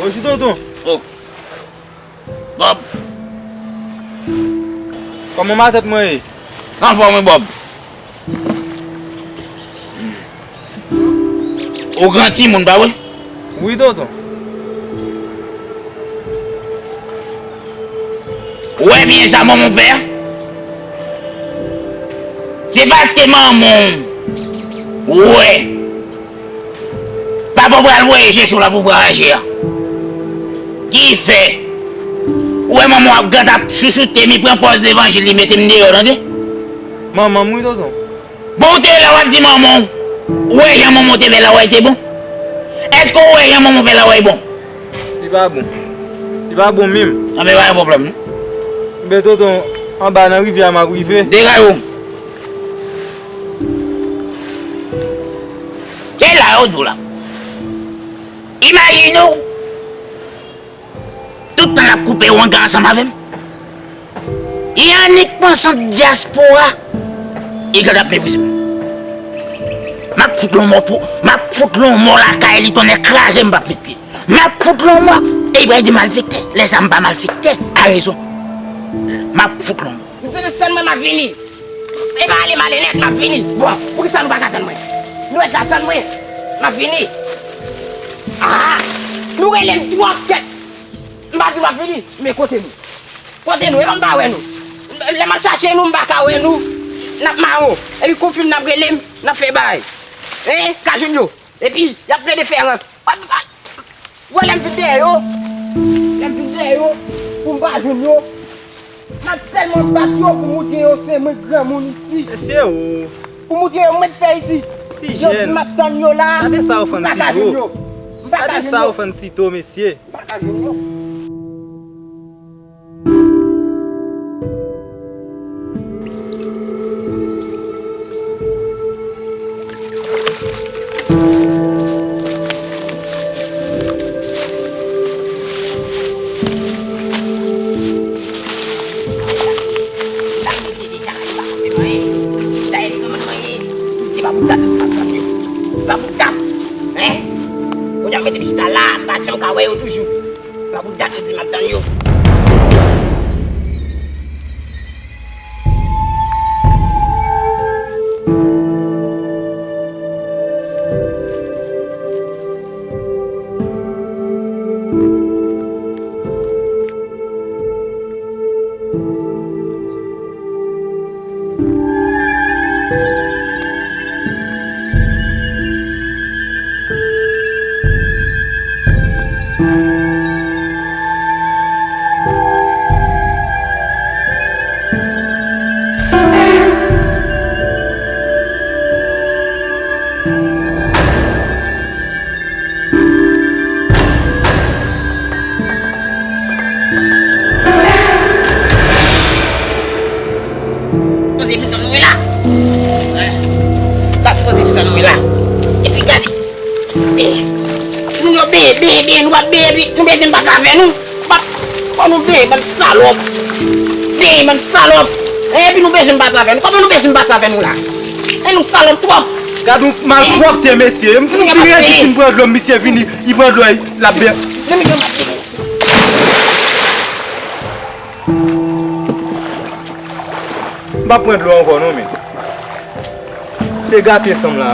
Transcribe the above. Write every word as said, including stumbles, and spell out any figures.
Mèsi, tonton. Oh. Bob. Kòman matèt mwen ye? Anfòm, wi, Bob. Ou gran timoun, pa vre? Wi, tonton. Ou wè byen sa manman w fè a? Se paske manman w wè papa w pral voye chèche w la pou vwayaje a ki fè ou wè manman w ap gad ap chouchoute m, li pran pòz levanjil, li mete m deyò, tande? Manman m, wi, tonton. Bon, ou te la w ap di manman w, ou wè jan manman w te fè laway te bon? Èske ou wè jan manman w fè laway bon? Li pa bon. Li pa bon menm. Anben, pa gen pwoblèm, non. Men tonton, anba nan rivyè a m ap rive. Degaj ou. Se la yo di w la. Imajine w. Tout tan l ap koupe wanga ansanm avè m. Yannick pansan dyaspora. Li gad ap meprize m. M ap fout l yon mò pou, m ap fout l yon mò lakay li, tonnè kraze m p ap met pye. M ap fout l yon mò. E li pral di malfektè. Lè sa m pa malfektè. A rezon. M ap fout l yon mò. M di nou tann mwen, m ap vini. E pa ale, m ale nèt, m ap vini. Bon, poukisa nou pa ka tann mwen? Nou ret la tann mwen. M ap vini. Ah! Nou rele m twòp tèt. M pa di m ap vini, men kote nou? Kote nou? E pa m pa wè nou. Lè m ap chache nou, m pa ka wè nou. N ap mawon. Epi kou fim n ap rele m, n ap fè bagay. Hein? Ka jwenn yo. Epi, y ap plede fè rans. Wè lè m vin dèyè yo. Lè m vin dèyè yo, pou m pa jwenn yo. M ap tèlman bat yo pou moutre yo se mwen granmoun isi. Mesye o. Pou moutre yo mwen fè isi. Yo di m ap tann yo la. Gade sa yo fann m pa ka jwenn yo. M pa ka jwenn yo. Gade sa yo fann sito, mesye. M pa ka jwenn yo. Kounye a mete m chita la, m pa janm ka wè yo toujou. Sa pou dat yo di m ap tann yo. Poze piton nou la. Sa se poze piton nou la. Epi gade. Timoun yo benyen, benyen, benyen, nou pa benyen, epi nou bezwen pase avè nou. Fò nou benyen, bann salòp. Benyen, bann salòp. Epi nou bezwen pase avè nou. Kòman nou bezwen pase avè nou la? E nou salòp twòp. Gad yon malpwòpte, mesye. M, m fin redi fin pran dlo, misye vini, li pran dlo, l ap bè. M p ap pran dlo ankò non, men. Se gate san m la.